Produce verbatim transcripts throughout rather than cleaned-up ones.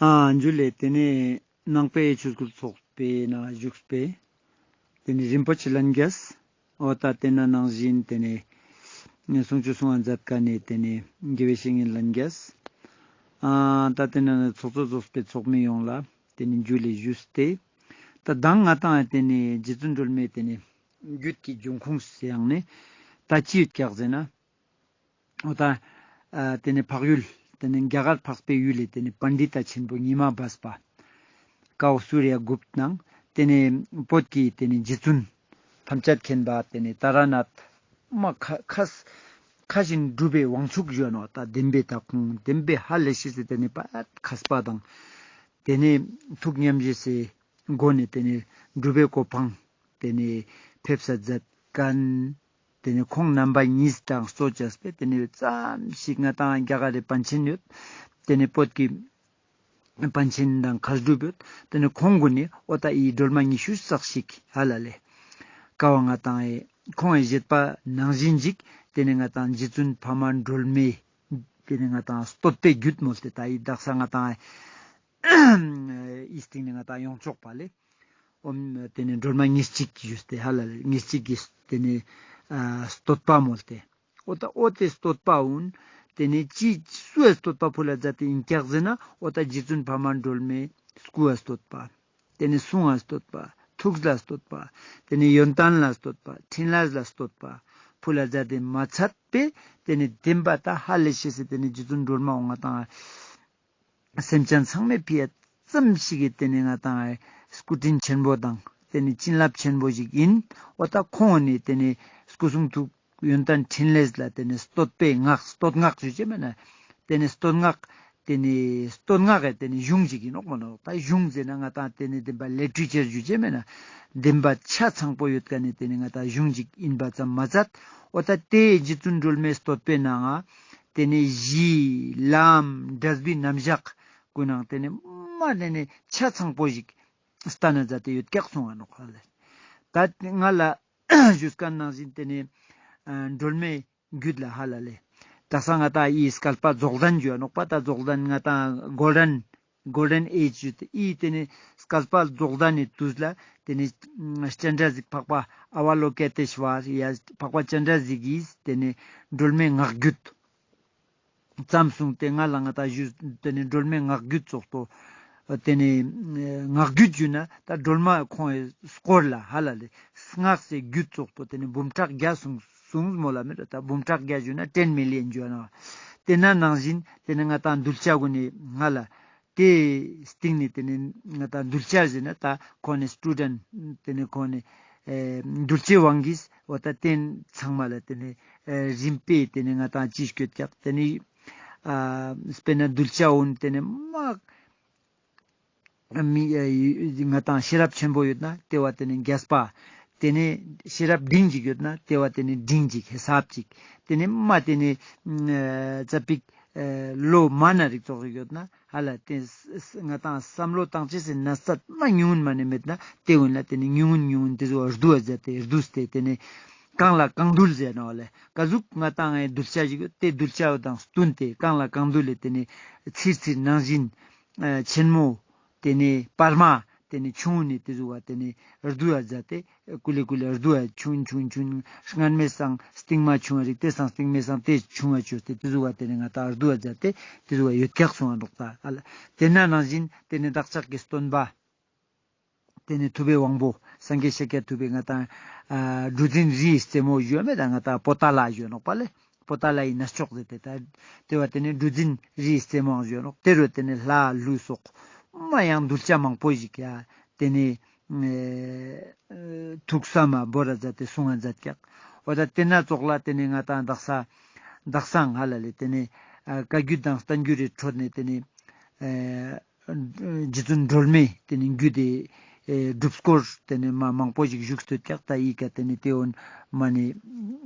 ཨ་ཇུ་ལེ། ཏེ་ནེ་ནང་པའི་ཆོས་སྐུལ་ཚོགས་པའི་ནང་བཞུགས་པའི་ཏེ་ནེ་རིན་པོ་ཆེ་ལྷན་རྒྱས། འོ་ད་ཏེ་ན་ནང་བཞིན་ཏེ་ནེ་གསུང་ཆོས་གསུང་བ་མཛད་མཁན་ནི་ཏེ་ནེ་དགེ་བའི་བཤེས་གཉེན་ལྷན་རྒྱས། ཨ་ད་ཏེ་ན་ཚོགས་གཙོ་ཚོགས་པའི་ཚོགས་མི་ཡོངས་ལ་ཏེ་ནེ་ཇུ་ལེ་ཞུས་ཏེ། ད་མདང་ང་ཏང་ཏེ་ནེ་རྗེ་བཙུན་སྒྲོལ་མའི་ཏེ་ནེ་རྒྱུད་ཀྱི་འབྱུང་ཁུངས་སུ་ཡང་ནི་ད་ཅི་ཡོད་ཀྱག་ཟེར་ན། འོ་ད་ཨ་ཏེ་ནེ་འཕགས་ཡུལ་ཏེ་ནེ་རྒྱ་གར་འཕགས་པའི་ཡུལ་ལས་ཏེ་ནེ་པཎྜི་ཏ་ཆེན་པོ་ཉི་མ་སྦས་པ་ཀའོ་སུརྱ་གུཔྟ་ནང་ཏེ་ནེ་བོད་ཀྱི་ཏེ་ནེ་རྗེ་བཙུན་ཐམས་ཅད་མཁྱེན་པ་ཏེ་ནེ་ཏཱ་ར་ནཱཐ་མ་ཁ་ཁ་ཁ་བཞིན་སྒྲུབ་པའི་དབང་ཕྱུག་ཞུ་ནོག། ད་བདེན་པའི་ད་ཁོང་བདེན་པའི་ཧ་ལས་ཤེས་སི་ཏེ་ནེ་པ་མཁས་པ་དང་ཏེ་ནེ་ཐུགས་ཉམས་བཞེས་སི་སྒོ་ནས་ཏེ་ནེ་སྒྲུབ་པའི་གོ་འཕང་ཏེ་ནེ་ཕེབས་ས་མཛད་མཁན། ཏེ་ནེ་ཁོང་རྣམ་པ་གཉིས་དང་གཙོ་བྱས་པའི་ཏེ་ནེ་ཙམ་ཞིག་ང་ཏང་རྒྱ་གར་རི་པཎ་ཆེན་ཡོད། ཏེ་ནེ་བོད་ཀྱི་པཎ་ཆེན་དང་མཁས་གྲུབ་ཡོད། ཏེ་ནེ་ཁོང་གུན་ནི་འོ་ད་འི་སྒྲོལ་མ་ཉི་ཤུ་རྩ་གཅིག་ཧ་ལ་ལེ། ཀ་བོ་ང་ཏང་ཨེ་ཁོང་ངི་བཞེད་པ་ནང་བཞིན་ཅིག་ཏེ་ནེ་ང་ཏང་རྗེ་བཙུན་འཕགས་མ་སྒྲོལ་མའི་ཏེ་ནེ་ང་ཏང་བསྟོད་པའི་རྒྱུད་མོལ་ཏེ་ད་འི་དག་ས་ང་ཏང་ཨེ་འི་སྟེང་ནེ་ང་ཏང་ཡོང་ཆོག་པ་ལེ། ཨོམ་ཏེ་ནེ་སྒྲོལ་མ་ཉེར་གཅིག་ཞུས་ཏེ་ཧ་ལ་ལེ་ཉེར་གཅིག་གི་ཏེ་ནེ་ཨ་བསྟོད་པ་མོལ་ཏེ། འོ་ད་འོ་ཏེ་བསྟོད་པ་འུན་ཏེ་ནེ་ཅི་སུའི་བསྟོད་པ་ཕུལ་ལ་མཛད་དེ་ཨིན་ཀྱག་ཟེར་ན་འོ་ད་རྗེ་བཙུན་འཕགས་མ་སྒྲོལ་མའི་སྐུ་ལ་བསྟོད་པ། ཏེ་ནེ་གསུང་ལ་བསྟོད་པ། ཐུགས་ལ་བསྟོད་པ། ཏེ་ནེ་ཡོན་ཏན་ལ་བསྟོད་པ། ཕྲིན་ལས་ལ་བསྟོད་པ་ཕུལ་ལ་མཛད་དེ་མ་ཚད་པའི་ཏེ་ནེ་བདེན་པ་ད་ཧ་ལས་ཤེས་སི་ཏེ་ནེ་རྗེ་བཙུན་སྒྲོལ་མ་འོ་ང་ཏང་སེམས་ཅན་ཚང་མའི་ཕི་ཡ་ཙམ་ཞིག་གི་ཏེ་ནེ་ང་ཏང་སྐུ་དྲིན་ཆེན་པོ་དང་ཏེ་ནེ་བྱིན་རླབས་ཆེན་པོ་ཞིག་ཨིན། འོ་ད་ཁོང་ནི་ཏེ་ནེ་སྐུ་གསུང་ཐུགས་ཡོན་ཏན་ཕྲིན་ལས་ལ་ཏེ་ནེ་བསྟོད་པའི་སྔགས་བསྟོད་སྔགས་ཞུ་ཅེས་མེད་ན། ཏེ་ནེ་བསྟོད་སྔགས་ཏེ་ནེ་བསྟོད་སྔགས་ཀྱི་ཏེ་ནེ་གཞུང་ཞིག་ཨིན་ནོག་མ་ནོག། ད་གཞུང་ཟེར་ན་ང་ཏང་ཏེ་ནེ་བདེན་པ་ལི་ཊེ་རེ་ཅར་ཞུ་ཅེས་མེད་ན། བདེན་པ་ཆ་ཚང་པོ་ཡོད་ཀ་ནེ་ཏེ་ནེ་ང་ཏང་གཞུང་ཞིག་ཨིན་པ་ཙམ་མ་ཚད། འོ་ད་ཏེ་རྗེ་བཙུན་སྒྲོལ་མའི་བསྟོད་པའི་ནང་ང་ཏེ་ནེ་གཞི་ལམ་འབྲས་བུའི་རྣམ་གཞག་གུན་ནང་ཏེ་ནེ་མ་ཏེ་ནེ་ཆ་ཚང་པོ་ཞིག་སྟན་ན་མཛད་དེ་ཡོད་ཀྱག་གསུང་ང་ནོག་ཧ་ལ་ལེ། ད་ང་ལ་ཞུས་ཁན་ནང་བཞིན་ཏེ་ནེ་ཨ་སྒྲོལ་མའི་རྒྱུད་ལ་ཧ་ལ་ལེ། དག་ས་ང་ཏང་འི་བསྐལ་པ་རྫོགས་ལྡན་ཞུ་ནོག་པ། ད་རྫོགས་ལྡན་ང་ཏང་གོལ་ཌེན་གོལ་ཌེན་ཨེཇ་ཞུ་ཏེ་འི་ཏེ་ནེ་བསྐལ་པ་རྫོགས་ལྡན་ནི་དུས་ལ་ཏེ་ནེ་སྤྱན་རས་གཟིགས་འཕགས་པ་ཨ་བ་ལོ་ཀི་ཏེ་ཤྭ་ར་ཡ་འཕགས་པ་སྤྱན་རས་གཟིགས་ཀྱིས་ཏེ་ནེ་སྒྲོལ་མའི་ངག་རྒྱུད་ཙམ་གསུངས་ཏེ་ང་ལ་ང་ཏང་ཞུས་ཏེ་ནེ་སྒྲོལ་མའི་ངག་རྒྱུད་ཙོགས་པོ། ཏེ་ནེ་ངག་རྒྱུད་ཞུ་ན་ད་སྒྲོལ་མ་ཁོང་ངི་སྐོར་ལ་ཧ་ལ་ལེ་སྔགས་སི་རྒྱུད་ཙོགས་པོ་ཏེ་ནེ་འབུམ་ཕྲག་བརྒྱ་གསུངས་གསུངས་མོལ་ལ་མེད་ད། འབུམ་ཕྲག་བརྒྱ་ཞུ་ན་ཊེན་མི་ལི་ཡན་ཞུ་ན། ཏེ་ན་ནང་བཞིན་ཏེ་ནེ་ང་ཏང་གདུལ་བྱ་གུན་ནི་ང་ལ་ཏེ་སྟིང་ནེ་ཏེ་ནེ་ང་ཏང་གདུལ་བྱ་ཟེར་ན་ད་ཁོང་ངི་སི་ཊུ་ཌེན་ཊ་ཏེ་ནེ་ཁོང་ངི་ཨེ་གདུལ་བྱའི་དབང་གིས་འོ་ད་ཏེ་ཚང་མ་ལ་ཏེ་ནེ་ཨེ་རིམ་པས་ཏེ་ནེ་ང་ཏང་ཅི་སྐྱོད་ཀྱག་ཏེ་ནེ་ཨ་དཔེར་ན་གདུལ་བྱ་འུན་ཏེ་ནེ་མ་མི་ཨེ་ང་ཏང་ཤེས་རབ་ཆེན་པོ་ཡོད་ན་ཏེ་བོ་ཏེ་ནེ་རྒྱས་པ། ཏེ་ནེ་ཤེས་རབ་འབྲིང་ཞིག་ཡོད་ན་ཏེ་བོ་ཏེ་ནེ་འབྲིང་ཞིག་ཧེ་སབ་ཅིག། ཏེ་ནེ་མ་ཏེ་ནེ་ཨ་ཙ་པིག་ཨེ་ལོ་མ་ན་རིགས་ཙོགས་ཤིག་ཡོད་ན་ཧ་ལ་ཏེ་ས་ས་ང་ཏང་བསམ་བློ་བཏང་ཅེས་སི་ནས་ཚད་མ་ཉུང་ངུན་མ་ནེ་མེད་ན་ཏེ་འུན་ལ་ཏེ་ནེ་ཉུང་ངུན་ཉུང་ངུན་ཏེ་ཟུག་བསྡུ་བ་མཛད་དེ་བསྡུས་ཏེ་ཏེ་ནེ་གང་ལ་གང་འདུལ་ཟེར་ནོག་ལེ། ཀ་ཟུག་ང་ཏང་ངི་གདུལ་བྱ་ཞིག་ཡོད་ཏེ་གདུལ་བྱ་དང་བསྟུན་ཏེ་གང་ལ་གང་འདུལ་ལེ་ཏེ་ནེ་ཚིར་ཚིར་ནང་བཞིན་ཨ་ཆེན་མོ་ཏེ་ནེ་བར་མ་ཏེ་ནེ་ཆུང་ངུ་ནེ་ཏེ་ཟུག་བ་ཏེ་ནེ་བསྡུ་བ་མཛད་དེ་ཀུ་ལེ་ཀུ་ལེ་བསྡུ་བ་ཆུང་ཆུང་ཆུང་སྔན་མེ་སང་སྟིང་མ་ཆུང་བ་རིགས་ཏེ་སང་སྟིང་མེ་སང་ཏེ་ཆུང་བ་ཅོས་ཏེ་ཏེ་ཟུག་བ་ཏེ་ནེ་ང་ཏང་བསྡུ་བ་མཛད་དེ་ཏེ་ཟུག་བ་ཡོད་ཀྱག་གསུང་བ་ནོག་ད་ཨ་ལ། ཏེ་ན་ནང་བཞིན་ཏེ་ནེ་བདག་ཅག་གི་སྟོན་པ། ཏེ་ནེ་ཐུབ་པའི་དབང་པོ་སངས་རྒྱས་ཤཱཀྱ་ཐུབ་པའི་ང་ཏང་ཨ་གྲུ་འཛིན་རིའི་རྩེ་མོ་ཞུ་བ་མེད་ད་ང་ཏང་པོ་ཏ་ལ་ཞུ་ནོག་པ་ལེ། པོ་ཏ་ལ་ཡི་གནས་མཆོག་ཟེར་ཏེ་ད་ཏེ་བོ་ཏེ་ནེ་གྲུ་འཛིན་རིའི་རྩེ་མོ་ཞུ་ནོག། ཏེ་རུ་ཏེ་ནེ་ལྷ་ཀླུ་སོགས་མ་ཡང་གདུལ་བྱ་མང་པོ་ཞིག་ཡ་ཏེ་ནེ་ཨེ་ཐུགས་བསམ་མ་བོར་ར་མཛད་དེ་གསུང་བ་མཛད་ཀྱག། འོ་ད་ཏེ་ན་ཙོགས་ལ་ཏེ་ནེ་ང་ཏང་དག་ས་དག་སང་ཧ་ལ་ལེ་ཏེ་ནེ་ཨ་བཀའ་བརྒྱུད་དང་བསྟན་བརྒྱུད་རི་ཁྲོད་ནེ་ཏེ་ནེ་ཨེ་རྗེ་བཙུན་སྒྲོལ་མའི་ཏེ་ནེ་རྒྱུད་དེ་ཨེ་སྒྲུབ་སྐོར་ཏེ་ནེ་མ་མང་པོ་ཞིག་བཞུགས་སྟོད་ཀྱག། ད་འི་ཀ་ཏེ་ནེ་ཏེ་འོན་མ་ནེ་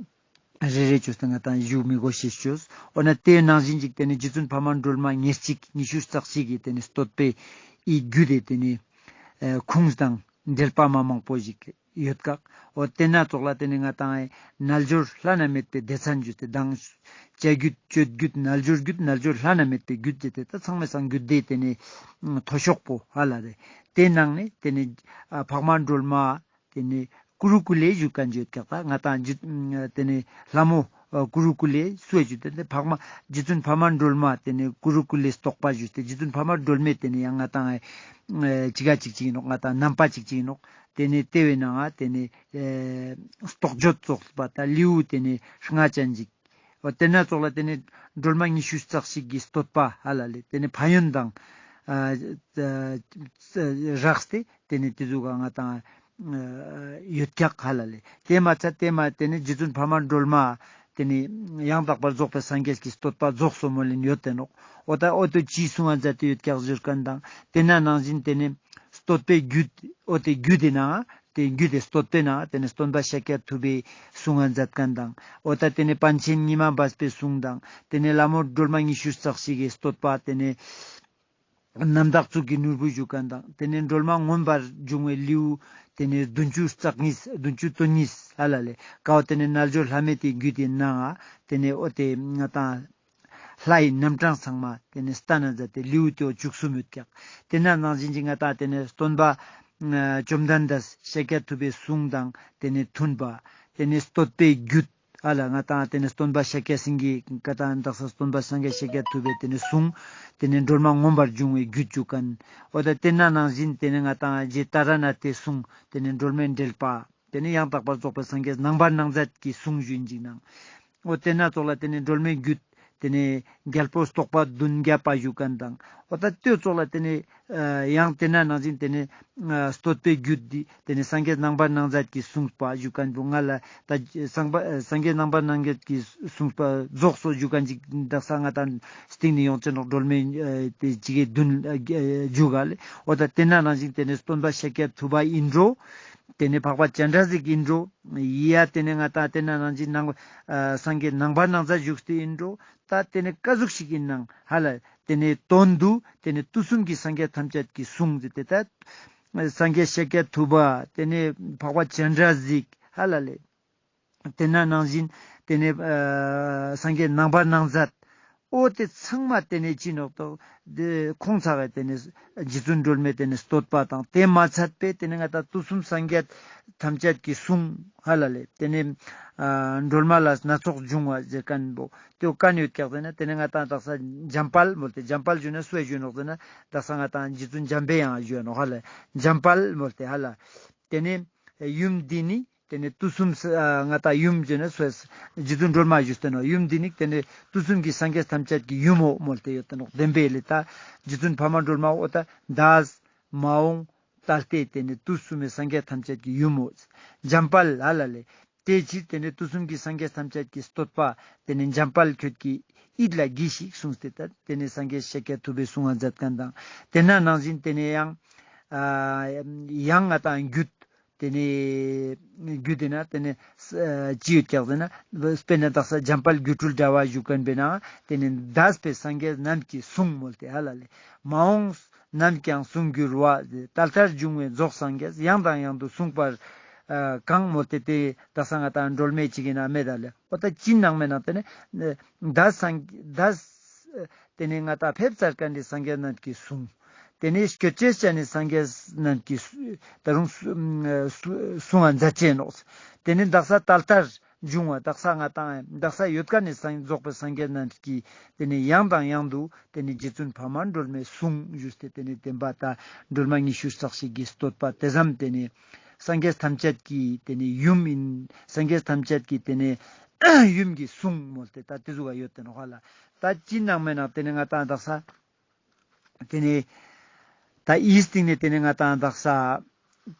རེ་རེ་ཅོས་ཏེ་ང་ཏང་ཞུ་མི་དགོས་ཤེས་ཅོས། འོ་ན་ཏེ་ནང་བཞིན་ཅིག་ཏེ་ནེ་རྗེ་བཙུན་འཕགས་མ་སྒྲོལ་མ་ཉེར་གཅིག་ཉི་ཤུ་རྩ་གཅིག་གི་ཏེ་ནེ་བསྟོད་པའི་འི་རྒྱུད་དེ་ཏེ་ནེ་ཨེ་ཁུངས་དང་ འགྲེལ་པ་མ་མང་པོ་ཞིག་ཡོད་ཀྱག། འོ་དེ་ན་ཙོགས་ལ་དེ་ནེ་ང་ཏང་རྣལ་འབྱོར་བླ་ན་མེད་པའི་སྡེ་ཚན་ཞུས་ཏེ་དང་བྱ་རྒྱུད་སྤྱོད་རྒྱུད་རྣལ་འབྱོར་རྒྱུད་རྣལ་འབྱོར་བླ་ན་མེད་པའི་རྒྱུད་ཅེས་ཏེ་ད་ཚང་མའི་སང་རྒྱུད་སྡེ་དེ་ནེ་མཐོ་ཤོས་པོ་ཧ་ལ་རེ། དེ་ནང་ནེ་དེ་ནེ་ཨ་འཕགས་མ་སྒྲོལ་མ་དེ་ནེ་ཀུ་རུ་ཀུ་ལེ་ཞུ་མཁན་ཡོད་ཀྱག། ད་ང་ཏང་རྗེ་དེ་ནེ་ལྷ་མོ་ཨ་ཀུ་རུ་ཀུ་ལེ་སུ་ཞུ་དེ་ནེ་འཕགས་མ་རྗེ་བཙུན་འཕགས་མ་སྒྲོལ་མ་དེ་ནེ་ཀུ་རུ་ཀུ་ལེ་རྟོགས་པ་ཞུས་ཏེ་རྗེ་བཙུན་འཕགས་མ་སྒྲོལ་མའི་དེ་ནེ་ཡང་ང་ཏང་ཨ་ཅི་ག་ཅིག་ཅིག་ཡིན་ནོག། ང་ཏང་རྣམ་པ་ཅིག་ཅིག་ཡིན་ནོག། དེ་ནེ་དེ་བའི་ནང་ང་དེ་ནེ་ཨ་རྟོགས་བརྗོད་ཙོགས་པ་ད་ལེའུ་དེ་ནེ་ལྔ་ཅན་ཅིག། འོ་དེ་ན་ཙོགས་ལ་དེ་ནེ་སྒྲོལ་མ་ཉི་ཤུ་རྩ་གཅིག་གི་བསྟོད་པ་ཧ་ལ་ལེ། དེ་ནེ་ཕན་ཡོན་དང་ཨ་ཨ་རགས་ཏེ་དེ་ནེ་དེ་ཟུག་ག་ང་ཏང་ཨ་ཡོད་ཀྱག་ཧ་ལ་ལེ། དེ་མ་ཚད་དེ་མ་དེ་ནེ་རྗེ་བཙུན་འཕགས་མ་སྒྲོལ་མ་དེ་ནེ་ཡང་དག་པར་རྫོགས་པའི་སངས་རྒྱས་ཀྱི་བསྟོད་པ་རྫོགས་སོ་མོལ་ལེན་ཡོད་དེ་ནོག། འོ་ད་འོ་དེ་ཅི་གསུང་ང་མཛད་དེ་ཡོད་ཀྱག་ཟེར་མཁན་དང་དེ་ན་ནང་བཞིན་དེ་ནེ་བསྟོད་པའི་རྒྱུད། འོ་དེ་རྒྱུད་དེ་ནང་དེ་རྒྱུད་དེ་བསྟོད་པའི་ནང་དེ་ནེ་སྟོན་པ་ཤཱཀྱ་ཐུབ་པའི་གསུང་ང་མཛད་མཁན་དང་། འོ་ད་དེ་ནེ་པཎ་ཆེན་ཉི་མ་སྦས་པའི་གསུང་དང་། དེ་ནེ་ལྷ་མོ་སྒྲོལ་མ་ཉི་ཤུ་རྩ་གཅིག་གི་བསྟོད་པ་དེ་ནེ་རྣམ་དག་གཙུག་གི་ནོར་བུ་ཞུ་མཁན་དང་། དེ་ནེ་སྒྲོལ་མ་མངོན་པར་འབྱུང་བའི་ལེའུ་དེ་ནེ་བདུན་ཅུ་རྩ་གཉིས་བདུན་ཅུ་དོན་གཉིས་ཧ་ལ་ལེ། ཀའོ་དེ་ནེ་རྣལ་འབྱོར་བླ་མེད་དེ་རྒྱུད་དེ་ནང་ང་དེ་ནེ་འོ་དེ་ང་ཏང་ལྷའི་རྣམ་གྲངས་ཚང་མ་དེ་ནེ་བསྟན་ན་མཛད་དེ་ལེའུ་དེ་བཅུ་གསུམ་ཡོད་ཀྱག། དེ་ན་ནང་བཞིན་གྱི་ང་ཏང་དེ་ནེ་སྟོན་པ་ཨ་བཅོམ་ལྡན་འདས་ཤཱཀྱ་ཐུབ་པའི་གསུང་དང་དེ་ནེ་མཐུན་པ། དེ་ནེ་བསྟོད་པའི་རྒྱུད་ཨ་ལ་ང་ཏང་དེ་ནེ་སྟོན་པ་ཤཱཀྱ་སེང་གེ་ང་ཏང་དག་ས་སྟོན་པ་སངས་རྒྱས་ཤཱཀྱ་ཐུབ་པའི་དེ་ནེ་གསུང་། དེ་ནེ་སྒྲོལ་མ་མངོན་པར་འབྱུང་བའི་རྒྱུད་ཞུ་མཁན། འོ་ད་དེ་ན་ནང་བཞིན་དེ་ནེ་ང་ཏང་རྗེ་ཏཱ་ར་ནཱ་ཐའི་གསུང་དེ་ནེ་སྒྲོལ་མའི་འགྲེལ་པ། དེ་ནེ་ཡང་དག་པར་རྫོགས་པའི་སངས་རྒྱས་རྣམ་པར་སྣང་མཛད་ཀྱི་གསུང་ཞུ་ཡིན་ཅིག་ནང་། འོ་དེ་ན་ཙོགས་ལ་དེ་ནེ་སྒྲོལ་མའི་རྒྱུད་དེ་ནེ་རྒྱལ་པོ་རྟོགས་པ་བདུན་བརྒྱ་པ་ཞུ་མཁན་དང་། འོ་ད་དེ་ཙོགས་ལ་དེ་ནེ་ཨ་ཡང་དེ་ན་ནང་བཞིན་དེ་ནེ་ཨ་བསྟོད་པའི་རྒྱུད་འདི་དེ་ནེ་སངས་རྒྱས་རྣམ་པར་སྣང་མཛད་ཀྱི་གསུངས་པ་ཞུ་མཁན་བོ་ང་ལ་ད་སངས་པ་སངས་རྒྱས་རྣམ་པར་སྣང་མཛད་ཀྱི་གསུངས་པ་རྫོགས་སོ་ཞུ་མཁན་ཅིག་དག་ས་ང་ཏང་སྟིང་ནེ་ཡོང་ཅེས་ནོག། སྒྲོལ་མའི་ཨ་དེ་ཅིག་གི་བདུན་ཨ་ཨ་ཞུ་ག་ལེ། འོ་ད་དེ་ན་ནང་བཞིན་དེ་ནེ་སྟོན་པ་ཤཱཀྱ་ཐུབ་པ་ཨིན་འགྲོ། དེ་ནེ་འཕགས་པ་སྤྱན་རས་གཟིགས་ཨིན་འགྲོ། ཡ་དེ་ནེ་ང་ཏང་དེ་ན་ནང་བཞིན་ནང་ཨ་སངས་རྒྱས་རྣམ་པར་སྣང་མཛད་བཞུགས་ཏེ་ཨིན་འགྲོ། ད་དེ་ནེ་ཀ་ཟུག་ཞིག་ཨིན་ནང་ཧ་ལ་དེ་ནེ་དོན་དུ་དེ་ནེ་དུས་གསུམ་གྱི་སངས་རྒྱས་ཐམས་ཅད་ཀྱི་གསུང་ཟེར་ཏེ་ད་སངས་རྒྱས་ཤཱཀྱ་ཐུབ་པ་དེ་ནེ་འཕགས་པ་སྤྱན་རས་གཟིགས་ཧ་ལ་ལེ། དེ་ན་ནང་བཞིན་དེ་ནེ་ཨ་སངས་རྒྱས་རྣམ་པར་སྣང་མཛད། འོ་དེ་ཚང་མ་དེ་ནེ་ཅི་ནོག་ཏོ། དེ་ཁོང་ཚང་གི་དེ་ནེ་རྗེ་བཙུན་སྒྲོལ་མའི་དེ་ནེ་བསྟོད་པ་དང་དེ་མ་ཚད་པའི་དེ་ནེ་ང་ཏང་དུས་གསུམ་སངས་རྒྱས་ཐམས་ཅད་ཀྱི་གསུང་ཧ་ལ་ལེ། དེ་ནེ་ཨ་སྒྲོལ་མ་ལ་སྣ་ཚོགས་འབྱུང་བ་ཟེར་མཁན་བོ་དེ་བོ་ག་ནེ་ཡོད་ཀྱག་ཟེར་ན་དེ་ནེ་ང་ཏང་དག་ས་འཇམ་དཔལ་མོལ་ཏེ་འཇམ་དཔལ་ཞུ་ན་སུ་ཞུ་ནོག་ཟེར་ན་དག་ས་ང་ཏང་རྗེ་བཙུན་འཇམ་པའི་དབྱངས་ཞུ་ནོག་ཧ་ལ། འཇམ་དཔལ་མོལ་ཏེ་ཧ་ལ། དེ་ནེ་ཡུམ་འདི་ནི་དེ་ནེ་དུས་གསུམ་ཨ་ང་ཏང་ཡུམ་ཟེར་ན་སུ་རྗེ་བཙུན་སྒྲོལ་མ་ཞུས་ཏེ་ནོག། ཡུམ་འདི་ནི་དེ་ནེ་དུས་གསུམ་གྱི་སངས་རྒྱས་ཐམས་ཅད་ཀྱི་ཡུམ་མོ་མོལ་ཏེ་ཡོད་དེ་ནོག། བདེན་པའི་ལེ་ད་རྗེ་བཙུན་འཕགས་མ་སྒྲོལ་མ་འོ་ད་འདས་མ་འོངས་ད་ལྟའི་དེ་ནེ་དུས་གསུམ་མའི་སངས་རྒྱས་ཐམས་ཅད་ཀྱི་ཡུམ་མོ། འཇམ་དཔལ་ཧ་ལ་ལེ། དེ་ཕྱིར་དེ་ནེ་དུས་གསུམ་གྱི་སངས་རྒྱས་ཐམས་ཅད་ཀྱི་བསྟོད་པ་དེ་ནེ་འཇམ་དཔལ་ཁྱོད་ཀྱི་ཡིད་ལ་གྱིས་ཤིག་གསུངས་ཏེ་ད་དེ་ནེ་སངས་རྒྱས་ཤཱཀྱ་ཐུབ་པའི་གསུང་ང་མཛད་མཁན་དང་། དེ་ན་ནང་བཞིན་དེ་ནེ་ཡང་ཨ་ཡང་ང་ཏང་རྒྱུད་དེ་ནེ་རྒྱུད་དེ་ན་དེ་ནེ་ཨ་ཅི་ཡོད་ཀྱག་ཟེར་ན་དཔེར་ན་དག་ས་འཇམ་དཔལ་སྒྱུ་འཕྲུལ་དྲ་བ་ཞུ་མཁན་པའི་ནང་དེ་ནེ་འདས་པའི་སངས་རྒྱས་རྣམས་ཀྱི་གསུང་མོལ་ཏེ་ཧ་ལ་ལེ། མ་འོངས་རྣམས་ཀྱང་གསུང་འགྱུར་བ། ད་ལྟར་བྱུང་བའི་རྫོགས་སངས་རྒྱས། ཡང་དང་ཡང་དུ་གསུངས་པར་ཨ་གང་མོལ་ཏེ་དེ་དག་ས་ང་ཏང་སྒྲོལ་མའི་ཅིག་ཨིན་ན་མེད་ད་ལེ། འོ་ད་ཅི་ནང་མེད་ན་དེ་ནེ་འདས་སངས་འདས་དེ་ནེ་ང་ཏང་ཕེབས་ཚར་མཁན་དེ་སངས་རྒྱས་རྣམས་ཀྱི་གསུང་། དེ་ནེ་སྐྱོད་ཅེས་ཅན་ནི་སངས་རྒྱས་རྣམས་ཀྱི་ད་རུང་གསུང་ང་མཛད་ཅེས་ནོག། དེ་ནེ་དག་ས་ད་ལྟར་འབྱུང་བ་དག་ས་ང་ཏང་དག་ས་ཡོད་མཁན་ནི་སངས་རྫོགས་པའི་སངས་རྒྱས་རྣམས་ཀྱི་དེ་ནེ་ཡང་དང་ཡང་དུ་དེ་ནེ་རྗེ་བཙུན་འཕགས་མ་སྒྲོལ་མའི་གསུང་ཞུས་ཏེ་དེ་ནེ་བདེན་པ་ད་སྒྲོལ་མ་ཉི་ཤུ་རྩ་གཅིག་གི་བསྟོད་པ་དེ་ཙམ་དེ་ནེ་སངས་རྒྱས་ཐམས་ཅད་ཀྱི་དེ་ནེ་ཡུམ་ཨིན། སངས་རྒྱས་ཐམས་ཅད་ཀྱི་དེ་ནེ་ཡུམ་གྱི་གསུང་མོལ་ཏེ་ད་དེ་ཟུག་ག་ཡོད་དེ་ནོག་ཧ་ལ། ད་ཅི་ནང་མེད་ན་དེ་ནེ་ང་ཏང་དག་ས་དེ་ནེ་ད་ཨི་སྟིང་ནེ་དེ་ནེ་ང་ཏང་དག་ས་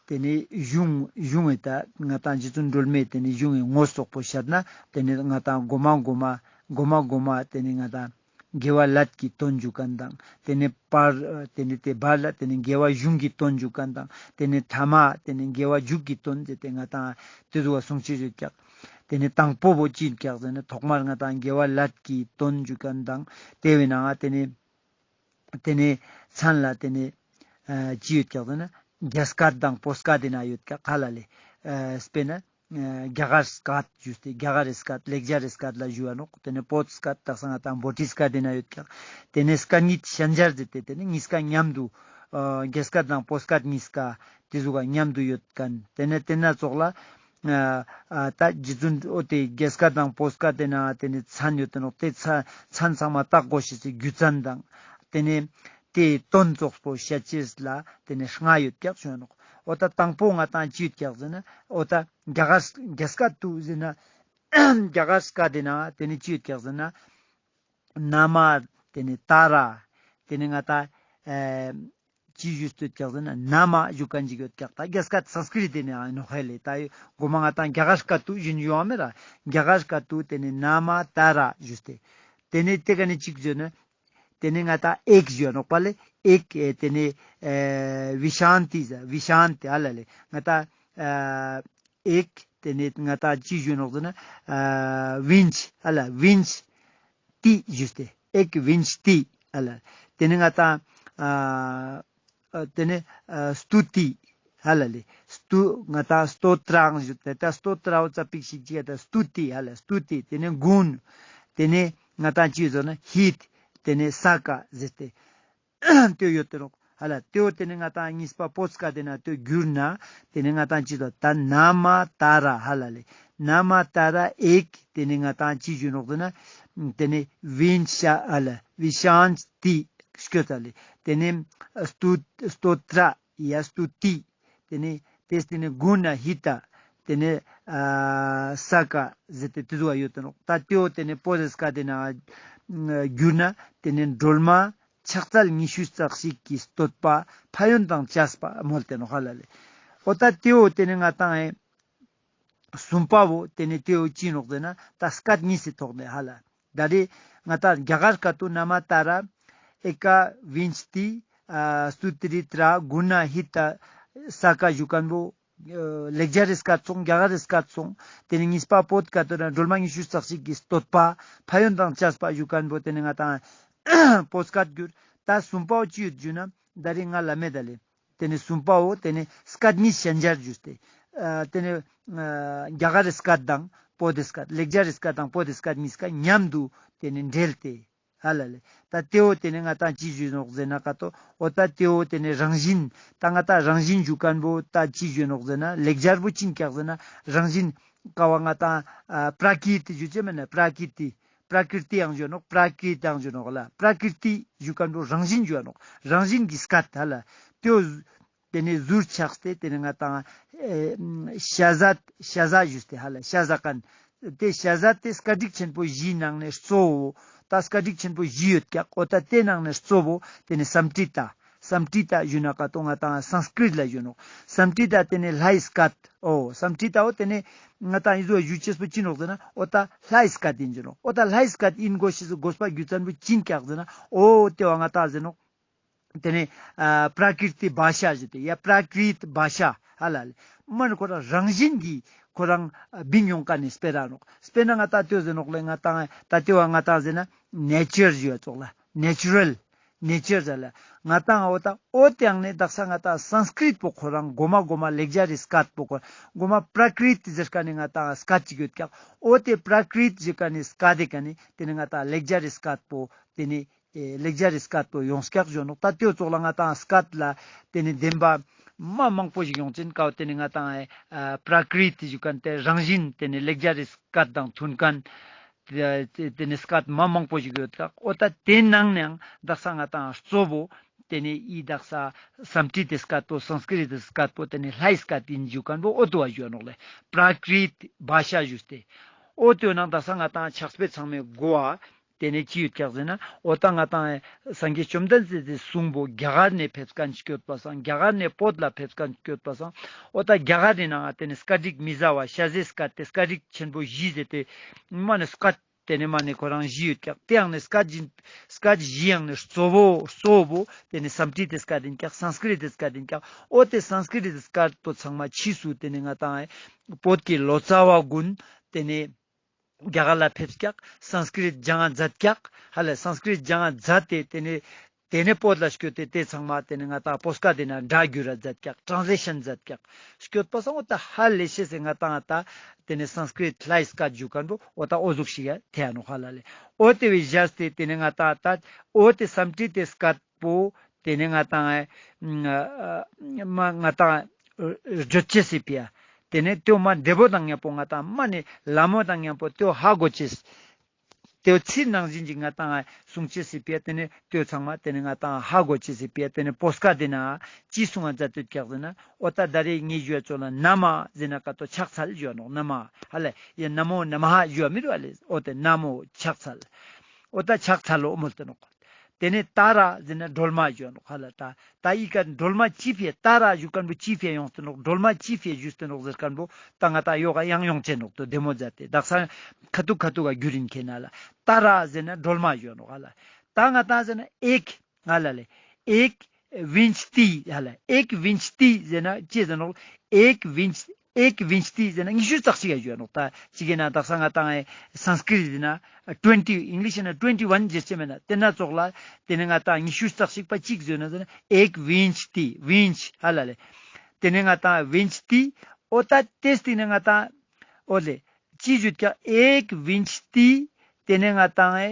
དེ་ནེ་གཞུང་གཞུང་ངི་ད་ང་ཏང་རྗེ་བཙུན་སྒྲོལ་མའི་དེ་ནེ་གཞུང་ངི་ངོ་སོག་པོ་བཤད་ན་དེ་ནེ་ང་ཏང་གོ་མ་གོ་མ་གོ་མ་གོ་མ་དེ་ནེ་ང་ཏང་དགེ་བ་བླ་གི་དོན་ཞུ་མཁན་དང་། དེ་ནེ་བར་དེ་ནེ་དེ་བར་ལ་དེ་ནེ་དགེ་བ་གཞུང་གི་དོན་ཞུ་མཁན་དང་། དེ་ནེ་ཐ་མ་དེ་ནེ་དགེ་བ་མཇུག་གི་དོན་ཟེར་ཏེ་ང་ཏང་དེ་ཟུག་གསུང་ཅེས་ཡོད་ཀྱག། དེ་ནེ་དང་པོ་བོ་ཅི་ཡོད་ཀྱག་ཟེར་ན་ཐོག་མར་ང་ཏང་དགེ་བ་བླ་གི་དོན་ཞུ་མཁན་དང་། དེ་བའི་ནང་ང་དེ་ནེ་དེ་ནེ་མཚན་ལ་དེ་ནེ་ཨ་ཅི་ཡོད་ཀྱག་ཟེར་ན་ རྒྱ་སྐད་དང་བོད་སྐད་དེ་ན་ཡོད་ཀྱག་ཧ་ལ་ལེ། ཨ་དཔེར་ན་ཨ་རྒྱ་གར་སྐད་ཞུས་ཏེ་རྒྱ་གར་རི་སྐད་ལེགས་སྦྱར་རི་སྐད་ལ་ཞུ་བ་ནོག། དེ་ནས་བོད་སྐད་དག་ས་ང་དང་བོ་ཊི་སྐད་དེ་ན་ཡོད་ཀྱག། དེ་ནས་སྐད་གཉིས་ཤན་སྦྱར་ཟེར་ཏེ་དེ་ནས་གཉིས་ཀ་མཉམ་དུ་ཨ་རྒྱ་སྐད་དང་བོད་སྐད་གཉིས་ཀ་དེ་ཟུག་ག་མཉམ་དུ་ཡོད་མཁན། དེ་ནས་དེ་ན་ཙོགས་ལ་ཨ་ཨ་ད་རྗེ་བཙུན་འོ་དེ་རྒྱ་སྐད་དང་བོད་སྐད་དེ་ན་དེ་ནས་མཚན་ཡོད་དེ་ནོག། དེ་མཚན་མཚན་ཚང་མ་བཏགས་དགོས་ཤེས་སི་རྒྱུ་མཚན་དང་དེ་ནས་དེའི་དོན་ཙོགས་པོ་བཤད་ཅེས་ལ་དེ་ནས་ལྔ་ཡོད་ཀྱག་ཞུ་ནོག། འོ་ད་དང་པོ་ང་དང་ཅི་ཡོད་ཀྱག་ཟེར་ན་འོ་ད་རྒྱ་གར་རྒྱ་སྐད་དུ་ཟེར་ན་རྒྱ་གར་སྐད་དེ་ན་དེ་ནས་ཅི་ཡོད་ཀྱག་ཟེར་ན་ན་མ་དེ་ནས་ཏཱ་ར་དེ་ནས་ང་དང་ཨེ་ཅི་ཞུས་ཏེ་ཡོད་ཀྱག་ཟེར་ན་ན་མ་ཞུ་མཁན་ཅིག་ཡོད་ཀྱག། ད་རྒྱ་སྐད་སཾསྐྲྀཏ་དེ་ནས་ཨ་ནོ་ཧེ་ལེ། ད་གོ་མ་ང་དང་རྒྱ་གར་སྐད་དུ་ཞུ་ཡོང་བ་མེད་ར། རྒྱ་གར་སྐད་དུ་དེ་ནས་ན་མ་ཏཱ་ར་ཞུས་ཏེ། དེ་ནས་དེ་ག་ནས་ཅིག་ཞུ་ན། དེ་ནས་ང་དང་ཨེཀ་ཞུ་ནོག་པ་ལེ། ཨེཀ་ཨེ་དེ་ནས་ཨེ་བི་ཤཱན་ཏི་ཟེར། བི་ཤཱན་ཏི་ཧ་ལ་ལེ། ང་དང་ཨ་ཨེཀ་དེ་ནས་ང་དང་ཅི་ཞུ་ནོག་ཟེར་ན་ཨ་བིན་ཅི་ཧ་ལ་བིན་ཅི་ཏི་ཞུས་ཏེ། ཨེཀ་བིན་ཅི་ཏི་ཧ་ལ། དེ་ནས་ང་དང་ཨ་ཨ་དེ་ནས་ཨ་སྟུ་ཏི་ཧ་ལ་ལེ། སྟུ་ང་དང་སྟོ་ཏྲའང་ཞུས་ཏེ། ད་སྟོ་ཏྲའོ་ཙ་པིག་ཞིག་ཅིག་ད་སྟུ་ཏི་ཧ་ལ་སྟུ་ཏི། དེ་ནས་གུན། དེ་ནས་ང་དང་ཅི་ཟེར་ན་ཧིད། དེ་ནས་ས་ཀ་ཟེར་ཏེ་དེ་ཡོད་དེ་ནོག་ཧ་ལ། དེའོ་དེ་ནས་ང་དང་གཉིས་པ་བོད་སྐད་དེ་ན་དེ་བསྒྱུར་ན་དེ་ནས་ང་དང་ཅི་ཟེར་ད་ན་མ་ཏཱ་ར་ཧ་ལ་ལེ། ན་མ་ཏཱ་ར་ཨེཀ་དེ་ནས་ང་དང་ཅི་ཞུ་ནོག་ཟེར་ན་དེ་ནས་བིན་ཤ་ཧ་ལ་བི་ཤཱན་ཏི་སྐྱོད་ད་ལེ། དེ་ནས་སྟུ་སྟོ་ཏྲ་ཡ་སྟུ་ཏི། དེ་ནས་དེ་དེ་ནས་གུ་ན་ཧི་ཏ། དེ་ནས་ཨ་ས་ཀ་ཟེར་ཏེ་དེ་ཟུག་ཡོད་དེ་ནོག། ད་དེའོ་དེ་ནས་བོད་སྐད་དེ་ན་བསྒྱུར་ན་དེ་ནས་སྒྲོལ་མ་ཕྱག་འཚལ་ཉི་ཤུ་རྩ་གཅིག་གི་བསྟོད་པ་ཕན་ཡོན་དང་བཅས་པ་མོལ་ཏེ་ནོག་ཧ་ལ་ལེ། འོ་ད་དེའོ་དེ་ནས་ང་དང་ཨེ་གསུམ་པ་བོ་དེ་ནས་དེའོ་ཅི་ནོག་ཟེར་ན་ད་སྐད་གཉིས་སི་ཐོག་ནས་ཧ་ལ། ད་རེས་ང་དང་རྒྱ་གར་སྐད་དུ་ན་མ་ཏཱ་ར་ཨེ་ཀ་བིན་ཅི་ཏི་ཨ་སྟུ་ཏི་རི་ཏྲ་གུ་ན་ཧི་ཏ་ས་ཀ་ཞུ་མཁན་བོ་ཨ་ལེགས་སྦྱར་རི་སྐད་སོང་། རྒྱ་གར་རི་སྐད་སོང་། དེ་ནས་གཉིས་པ་བོད་སྐད་དུ་ན་སྒྲོལ་མ་ཉི་ཤུ་རྩ་གཅིག་གི་བསྟོད་པ་ཕན་ཡོན་དང་བཅས་པ་ཞུ་མཁན་བོ་དེ་ནས་ང་དང་བོད་སྐད་བསྒྱུར། ད་གསུམ་པའོ་ཅི་ཡོད་ཞུ་ན་ད་རེས་ང་ལ་མེད་ད་ལེ། དེ་ནས་གསུམ་པའོ་དེ་ནས་སྐད་གཉིས་ཤན་སྦྱར་ཞུས་ཏེ། ཨ་དེ་ནས་ཨ་རྒྱ་གར་རི་སྐད་དང་བོད་དི་སྐད་ལེགས་སྦྱར་རི་སྐད་དང་བོད་དི་སྐད་གཉིས་ཀ་མཉམ་དུ་དེ་ནས་འབྲེལ་ཏེ་ཧ་ལ་ལེ། ད་དེའོ་དེ་ནས་ང་དང་ཅི་ཞུ་ནོག་ཟེར་ན་ཀ་ཏོ་འོ་ད་དེའོ་དེ་ནས་རང་བཞིན། ད་ང་དང་རང་བཞིན་ཞུ་མཁན་བོ་ད་ཅི་ཞུ་ནོག་ཟེར་ན་ལེགས་སྦྱར་བོ་ཅི་ཨིན་ཀྱག་ཟེར་ན་རང་བཞིན་ཀ་བོ་ང་དང་ཨ་པྲ་ཀྲི་ཏི་ཞུ་ཅེས་མེད་ན་པྲ་ཀྲི་ཏི། པྲ་ཀྲི་ཏི་ཡང་ཞུ་ནོག། པྲ་ཀྲི་ཏ་ཡང་ཞུ་ནོག་ལ། པྲ་ཀྲི་ཏི་ཞུ་མཁན་བོ་རང་བཞིན་ཞུ་ནོག། རང་བཞིན་གྱི་སྐད་ཧ་ལ། དེའོ་དེ་ནས་ཟུར་ཆགས་ཏེ་དེ་ནས་ང་དང་ཨེ་ཤ་ཟ་ཤ་ཟ་ཞུས་ཏེ་ཧ་ལ་ཤ་ཟ་མཁན། དེ་ཤ་ཟ་དེ་སྐད་རིགས་ཆེན་པོ་བཞིའི་ནང་ནས་གཙོ་བོ། ད་སྐད་རིགས་ཆེན་པོ་བཞི་ཡོད་ཀྱག། འོ་ད་དེ་ནང་ནས་གཙོ་བོ་དེ་ནས་སཾསྐྲྀཏ། སཾསྐྲྀཏ་ཞུ་ན་ཀ་ཏོ་ང་དང་སཾསྐྲྀཏ་ལ་ཞུ་ནོག། སཾསྐྲྀཏ་དེ་ནས་ལྷའི་སྐད། འོ་སཾསྐྲྀཏ་འོ་དེ་ནས་ང་དང་ཨི་ཟོ་ཞུ་ཅེས་པོ་ཅི་ནོག་ཟེར་ན་འོ་ད་ལྷའི་སྐད་ཨིན་ཞུ་ནོག། འོ་ད་ལྷའི་སྐད་ཨིན་དགོས་ཤེས་སི་དགོས་པ་རྒྱུ་མཚན་བོ་ཅི་ཨིན་ཀྱག་ཟེར་ན་འོ་དེ་བོ་ང་དང་ཟེར་ནོག། དེ་ནས་ཨ་པྲ་ཀྲི་ཏི་བྷ་ཤ་ཞུས་ཏེ་ཡ་པྲ་ཀྲི་ཏི་བྷ་ཤ་ཧ་ལ་ལེ། མ་ནི་ཁོ་རང་རང་བཞིན་གྱིས་ཁོ་རང་ཨ་བིང་ཡོང་མཁན་ནི་སྤེ་ར་ནོག། སྤེར་ན་ང་དང་དེ་བོ་ཟེར་ནོག་ལེ། ང་དང་ད་དེ་བོ་ང་དང་ཟེར་ན་ནེ་ཅར་ཞུ་བ་ཙོགས་ལ་ནེ་ཅུ་རལ། ནེ་ཅར་ཟེར་ལ། ང་དང་འོ་ད་འོ་དེ་ཡང་ནི་དག་ས་ང་དང་སཾསྐྲྀཏ་པོ་ཁོ་རང་གོ་མ་གོ་མ་ལེགས་སྦྱར་རི་སྐད་པོ་ཁོ་རང་གོ་མ་པྲ་ཀྲི་ཏི་ཟེར་མཁན་ནི་ང་དང་སྐད་ཅིག་ཡོད་ཀྱག། འོ་དེ་པྲ་ཀྲི་ཏི་ཟེར་མཁན་ནི་སྐད་དེ་ཀ་ནས་དེ་ནས་ང་དང་ལེགས་སྦྱར་རི་སྐད་པོ་དེ་ནས་ཨེ་ལེགས་སྦྱར་རི་སྐད་པོ་ཡོངས་ཀྱག་ཞུ་ནོག། ད་དེ་བོ་ཙོགས་ལ་ང་དང་སྐད་ལ་དེ་ནས་བདེན་པ་མ་མང་པོ་ཞིག་ཡོང་ཅེན་ཀ་བོ་དེ་ནས་ང་དང་ཨེ་པྲ་ཀྲི་ཏི་ཞུ་མཁན་དེ་རང་བཞིན་དེ་ནས་ལེགས་སྦྱར་རི་སྐད་དང་མཐུན་མཁན། དེ་དེ་ནས་སྐད་མ་མང་པོ་ཞིག་ཡོད་ཀྱག། འོ་ད་དེ་ནང་ནའང་དག་ས་ང་དང་གཙོ་བོ་དེ་ནས་ཨི་དག་ས་སཾསྐྲྀཏ་སྐད་པོ་སཾསྐྲྀཏ་སྐད་པོ་དེ་ནས་ལྷའི་སྐད་ཨིན་ཞུ་མཁན་བོ་འོ་དོ་བ་ཞུ་ནོག་ལེ། པྲ་ཀྲི་ཏི་བྷ་ཤ་ཞུས་ཏེ། འོ་དེ་ནང་དག་ས་ང་དང་ཕྱག་དཔེ་ཚང་མའི་གོ་བ་དེ་ནས་ཅི་ཡོད་ཀྱག་ཟེར་ན་འོ་ད་ང་དང་སངས་རྒྱས་བཅོམ་ལྡན་འདས་སི་གསུང་བོ་རྒྱ་གར་ནས་ཕེབས་མཁན་སྐྱོད་པ་སང་རྒྱ་གར་ནས་བོད་ལ་ཕེབས་མཁན་སྐྱོད་པ་སང་འོ་ད་རྒྱ་གར་རི་ནང་དེ་ནས་སྐད་རིགས་མི་ཟ་བ་ཤ་ཟའི་སྐད་དེ་སྐད་རིགས་ཆེན་པོ་བཞི་ཟེར་ཏེ་མ་ནི་སྐད་དེ་ནས་མ་ནི་ཁོ་རང་བཞི་ཡོད་ཀྱག། དེ་ཡང་ནི་སྐད་བཞི་སྐད་བཞི་ཡང་ནི་གཙོ་བོ་གཙོ་བོ་དེ་ནི་སཾསྐྲྀཏ་སྐད་ཨིན་ཀྱག། སཾསྐྲྀཏ་སྐད་ཨིན་ཀྱག། འོ་དེ་སཾསྐྲྀཏ་སྐད་པོ་ཚང་མ་ཕྱིས་སུ་དེ་ནི་ང་དང་བོད་ཀྱི་ལོ་ཙཱ་བ་ཀུན་དེ་ནི་རྒྱ་གར་ལ་ཕེབས་ཀྱག། སཾསྐྲྀཏ་སྦྱང་ང་མཛད་ཀྱག། ཧ་ལ་སཾསྐྲྀཏ་སྦྱང་ང་མཛད་དེ་དེ་ནས་ ཏེ་ནེ་བོད་ལ་སྐྱོད་དེ་ཏེ་ཚང་མ་ཏེ་ནེ་ང་ཏང་བོད་སྐད་ཏེ་ན་སྒྲ་བསྒྱུར་ར་མཛད་ཀྱག། ཊྲན་སི་ལེ་ཤན་མཛད་ཀྱག། སྐྱོད་པ་སང་འོ་ཏ་ཧ་ལས་ཤེས་སེ་ང་ཏང་ཏ་ཏེ་ནེ་སཾསྐྲྀཏ་ལྷའི་སྐད་ཞུ་ཁན་པོ་འོ་ཏ་འོ་ཟུག་ཞིག་ཡ་ཐེ་ཡ་ནོག་ཧ་ལ་ལེ། འོ་ཏེ་བོའི་ཞེས་ཏེ་ཏེ་ནེ་ང་ཏང་ཏ་འོ་ཏེ་སཾསྐྲྀཏའི་སྐད་པོ་ཏེ་ནེ་ང་ཏང་ཨེ་མ་ང་ཏང་བརྗོད་ཅེས་སི་ཕི་ཡ། ཏེ་ནེ་ཏེའོ་མ་བདེ་པོ་དང་ཉམ་པོ་ང་ཏང་མ་ནེ་ལ་མོ་དང་ཉམ་པོ་ཏེའོ་ཧ་གོ་ཅེས། ཏེའོ་ཚིག་ནང་བཞིན་གྱི་ང་ཏང་གསུང་ཅེས་སི་ཕི་ཡ་ཏེ་ནེ་ཏེའོ་ཚང་མ་ཏེ་ནེ་ང་ཏང་ཧ་གོ་ཅེས་སི་ཕི་ཡ་ཏེ་ནེ་བོད་སྐད་ཏེ་ན་ཅི་གསུང་ང་མཛད་དེ་ཀྱག་ཟེར་ན་འོ་ཏ་ད་རེས་ངའི་ཞུ་བ་ཙོགས་ལ་ན་མ་ཟེར་ན་ཀ་ཏོ་ཕྱག་འཚལ་ཞུ་བ་ནོག། ན་མ་ཧ་ལ་ཡ་ན་མོ་ན་མ་ཧ་ཞུ་བ་མི་རུ་ཨ་ལེ། འོ་ཏེ་ན་མོ་ཕྱག་འཚལ། འོ་ཏ་ཕྱག་འཚལ་ལོ་མོལ་ཏེ་ནོག། ཏེ་ནེ་ཏཱ་ར་ཟེར་ན་སྒྲོལ་མ་ཞུ་བ་ནོག་ཧ་ལ། ཏ་ཏ་ཨི་ཀ་སྒྲོལ་མ་ཅི་ཕི་ཡ་ཏཱ་ར་ཞུ་ཁན་པོ་ཅི་ཕི་ཡ་ཡོངས་ཏེ་ནོག། སྒྲོལ་མ་ཅི་ཕི་ཡ་ཞུས་ཏེ་ནོག་ཟེར་ཁན་པོ་ཏ་ང་ཏང་ཡོག་ག་ཡང་ཡོང་ཅེས་ནོག་ཏོ་བདེ་མོ་མཛད་དེ་དག་ས་ཁ་ཐུག་ཁ་ཐུག་ག་བསྒྱུར་ཡིན་ཁེ་ན་ལ། ཏཱ་ར་ཟེར་ན་སྒྲོལ་མ་ཞུ་བ་ནོག་ཧ་ལ། ཏ་ང་ཏང་ཟེར་ན་ཨེཀ་ཧ་ལ་ལེ། ཨེཀ་བིན་ཅི་ཏི་ཧ་ལ། ཨེཀ་བིན་ཅི་ཏི་ཟེར་ན་ཅི་ཟེར་ནོག། ཨེཀ་བིན་ཅི་ཨེཀ་བིན་ཅི་ཏི་ཟེར་ན་ཉི་ཤུ་རྩ་གཅིག་ག་ཞུ་བ་ནོག། ཏ་ཅི་གེ་ན་དག་ས་ང་ཏང་ཨེ་སཾསྐྲྀཏ་ཟེར་ན་ཊུ་ཝེན་ཊི་ཨིང་ལིཤ་ན་ཊུ་ཝེན་ཊི་ཝན་ཟེར་ཅེས་མེད་ན་ཏེ་ན་ཙོགས་ལ་ཏེ་ནེ་ང་ཏང་ཉི་ཤུ་རྩ་གཅིག་པ་ཅིག་ཟེར་ན་ཟེར་ན་ཨེཀ་བིན་ཅི་ཏི་བིན་ཅི་ཧ་ལ་ལེ། ཏེ་ནེ་ང་ཏང་བིན་ཅི་ཏི་འོ་ཏ་ཏེ་སྟིང་ནེ་ང་ཏང་འོ་ལེ་ཅི་ཞུ་ཀྱག་ཨེཀ་བིན་ཅི་ཏི་ཏེ་ནེ་ང་ཏང་ཨེ་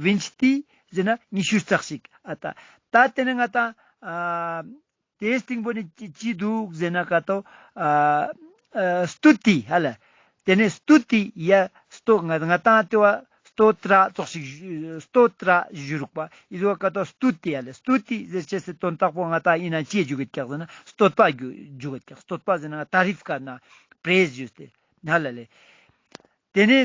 བིན་ཅི་ཏི་ཟེར་ན་ཉི་ཤུ་རྩ་གཅིག་ཨ་ཏ་ཏ་ཏེ་ནེ་ང་ཏང་ཨ་ཏེའི་སྟེང་པོ་ནི་ཅི་ཅི་དུག་ཟེར་ན་ཀ་ཏོ་ཨ་ཨ་སྟུ་ཏི་ཧ་ལ། ཏེ་ནེ་སྟུ་ཏི་ཡ་སྟོ་ང་ང་ཏང་ཏེ་བ་སྟོ་ཏྲ་ཙོགས་ཤིག་ཞུ་སྟོ་ཏྲ་ཞུ་རུག་པ་ཨི་ཟོ་ཀ་ཏོ་སྟུ་ཏི་ཧ་ལ། སྟུ་ཏི་ཟེར་ཅེས་སི་དོན་དག་པོ་ང་ཏང་ཨིན་ན་ཅི་ཞུ་གི་ཀྱག་ཟེར་ན་བསྟོད་པ་ཞུ་ཞུ་གི་ཀྱག། བསྟོད་པ་ཟེར་ན་ཏ་རིཕ་ཀར་ན་པྲེས་ཞུས་ཏེ་ཧ་ལ་ལེ། ཏེ་ནེ་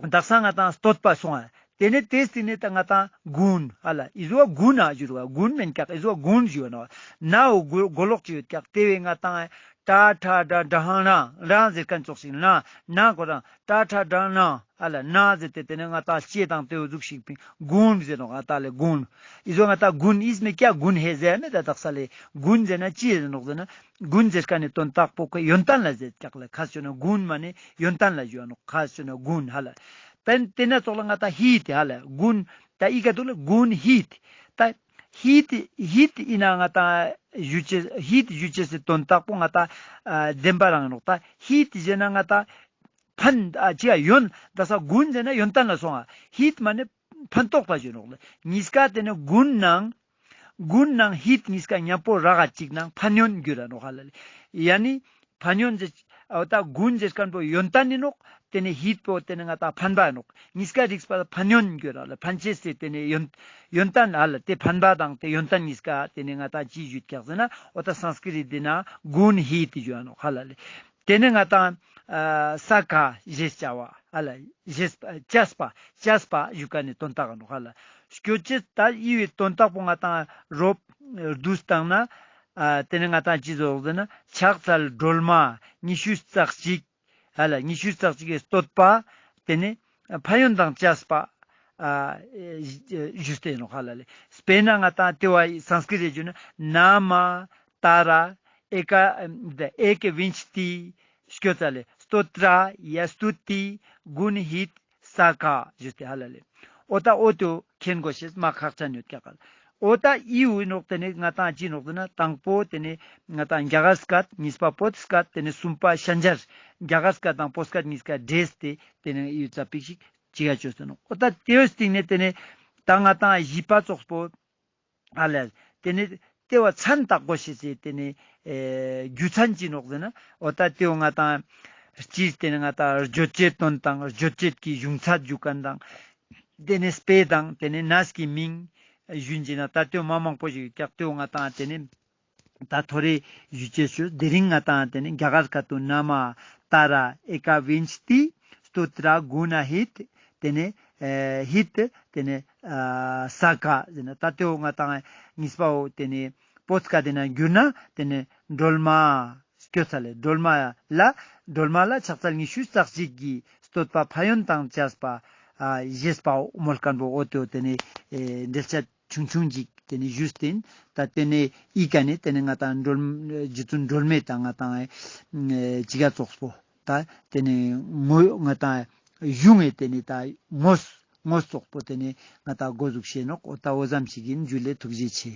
དག་ས་ང་ཏང་བསྟོད་པ་སོང་ཨ། ཏེ་ནེ་ཏེའི་སྟིང་ནེ་ཏ་ང་ཏང་གུན་ཧ་ལ། ཨི་ཟོ་གུན་ཨ་ཞུ་རུ་བ་གུན་མེན་ཀྱག། ཨི་ཟོ་གུན་ཞུ་བ་ནོག། ན་འོ་གོ་གོ་ལོག་ཅིག་ཡོད་ཀྱག། ཏེ་བས་ང་ཏང་ཏྲ་ཁྲ་དྲ་དྲ་ཧང་རང་རང་ཟེར་ཁན་ཙོགས་ཤིག་ན་ན་གོ་རང་ཏྲ་ཁྲ་དྲ་ན་ཧ་ལ་ན་ཟེར་ཏེ་ཏེ་ནེ་ང་ཏང་ལྕེ་དང་ཏེ་བོ་ཟུག་ཤིག་པིན་གུན་ཟེར་ནོག་ང་ཏང་ལེ་གུན། ཨི་ཟོ་ང་ཏང་གུན་ཨིས་མེ་ཀྱ་གུན་ཧེ་ཟེར་མེད་ད་དག་ས་ལེ་གུན་ཟེར་ན་ཅི་ཟེར་ནོག་ཟེར་ན་གུན་ཟེར་ཁན་ནི་དོན་དག་པོ་ཁོ་ཡོན་ཏན་ལ་ཟེར་ཀྱག་ལ། ཁ་ཤོ་ན་གུན་མ་ནེ་ཡོན་ཏན་ལ་ཞུ་བ་ནོག། ཁ་ཤོ་ན་གུན་ཧ་ལ། ཏན་ཏེ་ན་ཙོགས་ལ་ང་ཏང་ཧིད་ཧ་ལ་གུན་ཏ་ཨི་ཀ་དུག་ལ་གུན་ཧིད་ཏ་ཧིད་ཧིད་ཨིན་ན་ང་ཏང་ཞུ་ཅེས་ཧིད་ཞུ་ཅེས་སི་དོན་དག་པོ་ང་ཏང་ཨ་བདེན་པ་རང་ནོག། ཏ་ཧིད་ཟེར་ན་ང་ཏང་ཕན་ཨ་ཅི་ཡ་ཡོན་ཏ་ས་གུན་ཟེར་ན་ཡོན་ཏན་ལ་སོང་ཨ། ཧིད་མ་ནེ་ཕན་ཐོགས་པ་ཞུ་ནོག་ལ། ཉིས་ཀ་ཏེ་ནེ་གུན་ནང་གུན་ནང་ཧིད་ཉིས་ཀ་ཉམ་པོ་རག་ག་ཅིག་ནང་ཕན་ཡོན་གྱུར་ར་ནོག་ཧ་ལ་ལེ། ཡ་ནི་ཕན་ཡོན་ཟེར་འོ་ཏ་གུན་ཟེར་ཁན་པོ་ཡོན་ཏན་ནི་ནོག། ཏེ་ནེ་ཧིད་པོ་ཏེ་ནེ་ང་ཏང་ཕན་པ་ནོག། ཉིས་ཀ་རིགས་པ་ཕན་ཡོན་གྱུར་ར་ལ། ཕན་ཅེས་སི་ཏེ་ནེ་ཡོན་ཡོན་ཏན་ཧ་ལ་ཏེ་ཕན་པ་དང་ཏེ་ཡོན་ཏན་ཉིས་ཀ་ཏེ་ནེ་ང་ཏང་ཅི་ཞུ་ཀྱག་ཟེར་ན་འོ་ཏ་སཾསྐྲྀཏ་ཏེ་ན་གུན་ཧིད་ཏེ་ཞུ་བ་ནོག་ཧ་ལ་ལེ། ཏེ་ནེ་ང་ཏང་ཨ་ས་ཀ་ཞེས་བྱ་བ་ཧ་ལ། ཞེས་པ་བྱས་པ་བྱས་པ་ཞུ་ཁན་ནི་དོན་དག་ནོག་ཧ་ལ། སྐྱོད་ཅེས་ཏ་ཨི་བོའི་དོན་དག་པོ་ང་ཏང་རོབ་བསྡུས་བཏང་ན་ཨ་ཏེ་ནེ་ང་ཏང་ཅི་ཟོ་ཟེར་ན་ཕྱག་འཚལ་སྒྲོལ་མ་ཉི་ཤུ་རྩ་གཅིག་ཧ་ལ། ཉི་ཤུ་རྩ་གཅིག་གི་བསྟོད་པ་ཏེ་ནེ་ཕན་ཡོན་དང་བཅས་པ་ཨ་ཞུས་ཏེ་ནོག་ཧ་ལ་ལེ། སྤེར་ན་ང་ཏང་ཏེ་བ་སཾསྐྲྀཏ་ཞུ་ན་ན་མ་ཏཱ་ར་ཨེ་ཀ་ཨེ་ཀ་བིན་ཅི་ཏི་སྐྱོད་ཚ་ལེ། སྟོ་ཏྲ་ཡ་སྟུ་ཏི་གུན་ཧིད་ས་ཀ་ཞུས་ཏེ་ཧ་ལ་ལེ། འོ་ཏ་འོ་ཏོ་མཁྱེན་གོས་ཤེས་མ་ཁག་ཅན་ཡོད་ཀྱག་ག་ལ། འོ་ཏ་ཨི་བོ་ནོག། ཏེ་ནེ་ང་ཏང་ཅི་ནོག་ཟེར་ན་དང་པོ་ཏེ་ནེ་ང་ཏང་རྒྱ་གར་སྐད། ཉིས་པ་བོད་སྐད། ཏེ་ནེ་གསུམ་པ་ཤན་སྦྱར་རྒྱ་གར་སྐད་དང་བོད་སྐད་ཉིས་ཀ་འདྲེས་ཏེ་ཏེ་ནེ་ཨི་བོ་ཙ་པིག་ཞིག་ཅི་ག་ཅོས་ཏེ་ནོག། འོ་ཏ་ཏེའི་སྟིང་ནེ་ཏེ་ནེ་ཏ་ང་ཏང་བཞི་པ་ཙོགས་པོ་ཨ་ལ། ཏེ་ནེ་ཏེ་བ་མཚན་བཏགས་གོས་ཤེས་སི་ཏེ་ནེ་ཨེ་རྒྱུ་མཚན་ཅི་ནོག་ཟེར་ན་འོ་ཏ་ཏེ་བོ་ང་ཏང་སྤྱིར་ཏེ་ནེ་ང་ཏང་བརྗོད་བྱའི་དོན་དང་བརྗོད་བྱེད་ཀྱི་གཞུང་ཚད་ཞུ་ཁན་དང་ཏེ་ནེ་སྤེ་དང་ཏེ་ནེ་གནས་ཀྱི་མིང་ཞུན་ཅེ་ན་ཏ་ཏེ་བོ་མ་མང་པོ་ཞིག་ཡོད་ཀྱག། ཏེ་བོ་ང་ཏང་ཏེ་ནེ་ཏ་ཐོ་རེ་ཞུ་ཅེས་ཞུ། དེ་རིང་ང་ཏང་ཏེ་ནེ་རྒྱ་གར་སྐད་དུ་ན་མ་ཏཱ་ར་ཨེ་ཀ་བིན་ཅི་ཏི་སྟོ་ཏྲ་གུན་ཧིད་ཏེ་ནེ་ཨེ་ཧིད་ཏེ་ནེ་ཨ་ས་ཀ་ཟེར་ན་ཏ་ཏེ་བོ་ང་ཏང་ཉིས་པ་བོ་ཏེ་ནེ་བོད་སྐད་ཏེ་ན་གྱུར་ན་ཏེ་ནེ་སྒྲོལ་མ་སྐྱོད་ཚ་ལེ། སྒྲོལ་མ་ལ་སྒྲོལ་མ་ལ་ཕྱག་འཚལ་ཉི་ཤུ་རྩ་གཅིག་གི་བསྟོད་པ་ཕན་ཡོན་དང་བཅས་པ་ཨ་ཞེས་པ་མོལ་ཁན་བོ་འོ་ཏེ་བོ་ཏེ་ནེ་ཨེ་འགྲེལ་བཤད་ཆུང་ཆུང་ཅིག་ཏེ་ནེ་ཞུས་ཏེ་ཨིན། ཏ་ཏེ་ནེ་ཨི་ཀ་ནེ་ཏེ་ནེ་ང་ཏང་སྒྲོལ་རྗེ་བཙུན་སྒྲོལ་མའི་ཏ་ང་ཏང་ཨེ་ཅི་ག་ཙོགས་པོ་ཏ་ཏེ་ནེ་ངོ་ང་ཏང་གཞུང་ངེ་ཏེ་ནེ་ཏ་ངོས་ ངོ་ཙོགས་པོ་ཏེ་ནེ་ང་ཏང་གོ་ཟུག་ཤེས་ནོག། འོ་ཏ་འོ་ཙམ་ཞིག་ཨིན། ཇུ་ལེ། ཐུགས་རྗེ་ཆེ།